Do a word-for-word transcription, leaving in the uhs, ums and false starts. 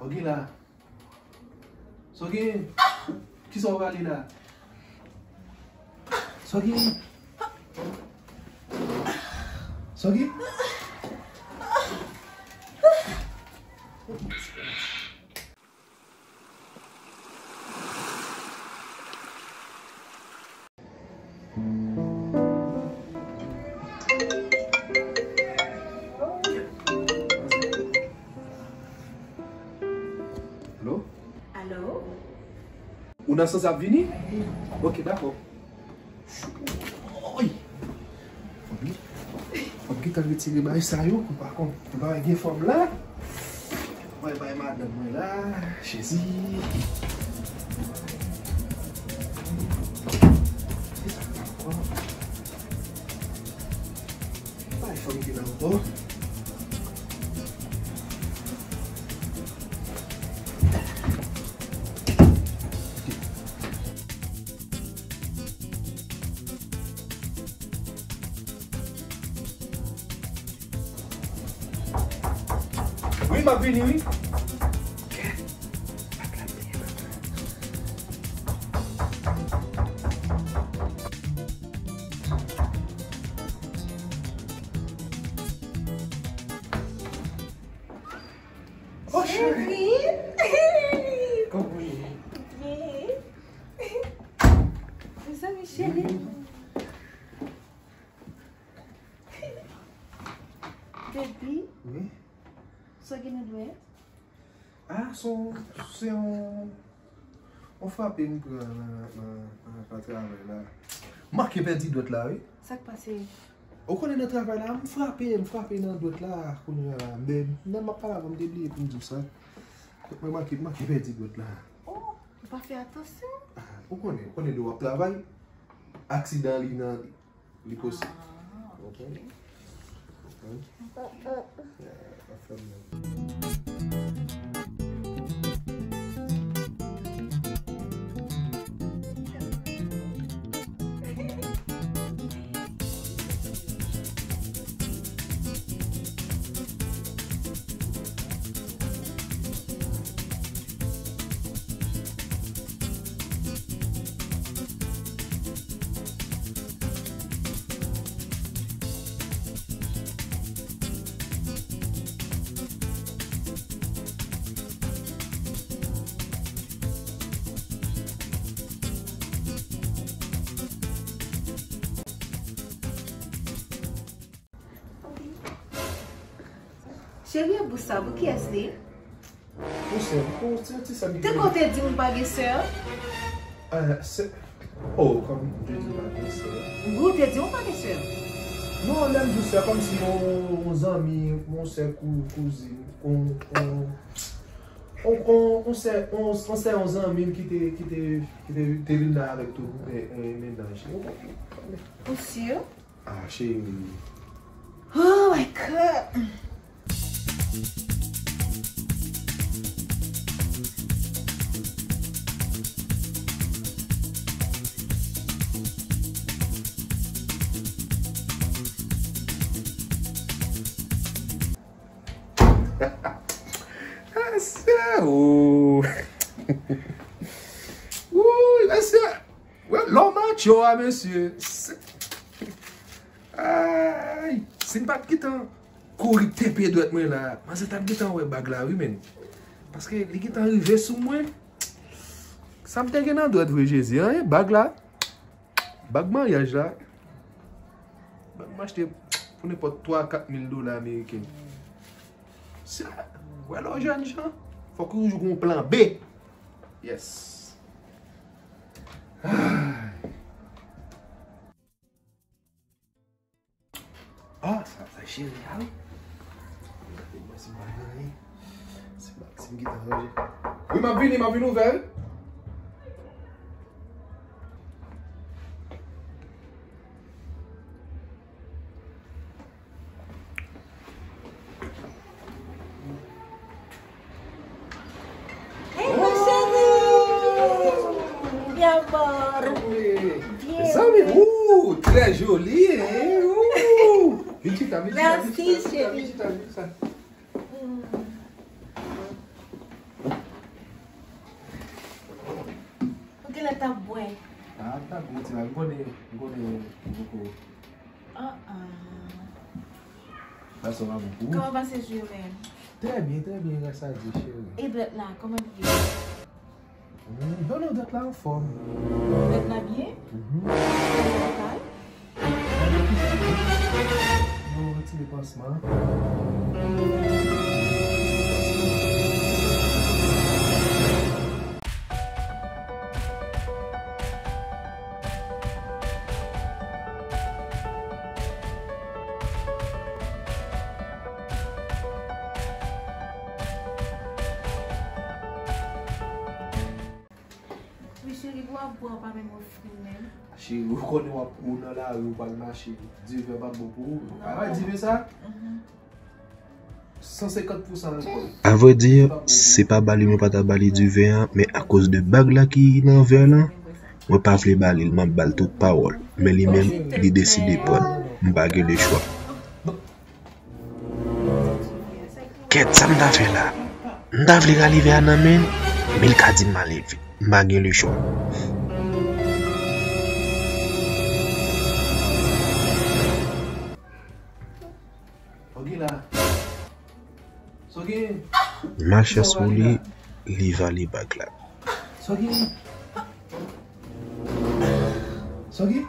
Sa w gen la? Sa w gen? Kisa w rale la? Sa w gen? Sa w gen? Alo? Alo? Ou nan sans ap vini? Ok, dakò. Woy! Fòk li, fòk gentan retire bagay sa yo pou pa konn, pou pa gen fanm la. Mwen bay madanm mwen la, Jezi. Ki sa ankò? Bay fanm ki la ankò. Wi, m ap vini, wi. Oh, cheri. Kòman w ye? Byen. Mezanmi, cheri. Baby. Wi? Sa w gen nan dwèt? Ah, se yon, se yon, yon frape m pran nan, nan, nan, nan travay la. M manke pèdi dwèt la, wi. Sa k pase? Ou konnen nan travay la, m frape, m frape nan dwèt la, kounye a la. Men, nan m ap pale avè w, m te bliye pou m di w sa. Mwen manke, m manke pèdi dwèt la. Oh, ou pa fè atansyon? Ah, ou konnen, ou konnen lè w ap travay, aksidan li nan, li posib. Ah, ok. Ou konprann? Ou konprann? Yeah, pa fè m non. Cheri, e bous sa pou kiyès li? Yon sè, yon ti, ti sè m ki... Te konn te di m pa gen sè? Ah, sè. Oh, kòm m te di m pa gen sè. Wi, w te di m pa gen sè. Non, lè m di w sè, kòmsi yon, yon zanmi, yon sè kou-, kouzin, yon, yon, yon, yon, yon sè, yon, yon sè, yon zanmi m ki te, ki te, ki te, te vin la avèk tout, eh, eh, mennaj li. Ou si? Ah, cheri. Oh my God. Mesye, oh. Wouy, mesye. Wè, lè w match yo a, mesye. Se, ay, si m pa t gentan kouri tepe dwèt mwen la, manzè t ap gentan wè bag la, wi, menn. Paske li gentan rive sou mwen. Sa m te gen nan dwèt vre, Jezi, an, e bag la. Bag maryaj la. Bag m achte pou nenpòt twa, kat mil dola ameriken. Sa, wè lè w jèn jan, fòk ou toujou gen yon plan B. Yes. Ay. Ah, sa, sa cheri a, wi. Gade mwen si m pa gen anyen. Si m pa, si m gentan ranje. Wi, m ap vini, m ap vin ouvè, wi. Hey, ma chérie! Mi amor! Bien. Mezanmi, ouh, très jolie, hein? Ouh! Vin chita, vin chita, vin chita, vin chita, vin chita. Merci, chérie. Mm. T ap bwè. Ah, t ap bwè ti la. M konnen, m konnen poko. Ah, ah. Sa, sa va bon pou ou. Kòman pase jou yo menm? Trè byen, trè byen, gras a Dye, cheri. E dwèt la, kòman l ye? Hmm, non, non, dwèt la anfòm. Dwèt la byen? Mhm. Kòman l kay? Yo retire pansman. Wi, cheri, pou w ap bwè, w pa menm ofri m menm. Cheri, ou konnen w ap, ou nan lari, ou pral mache, diven p ap bon pou ou. Ou pa wè diven sa? Mhm. San senkant pousan alkòl. Avrèdi, se pa ba li mwen pa ta ba li diven an, men akoz de bag la ki nan vè lan, mwen pa vle ba li l, m ap ba l tout pawòl. Men li menm, li deside pran l. M pa gen lechwa. Kèt, sa m ta fè la? M ta vle rale vè a nan men l, men l ka di m ale vit. M pa gen lechwa. Sogi la. Sogi. Malchans pou li, li vale bag la. Sogi. Sogi.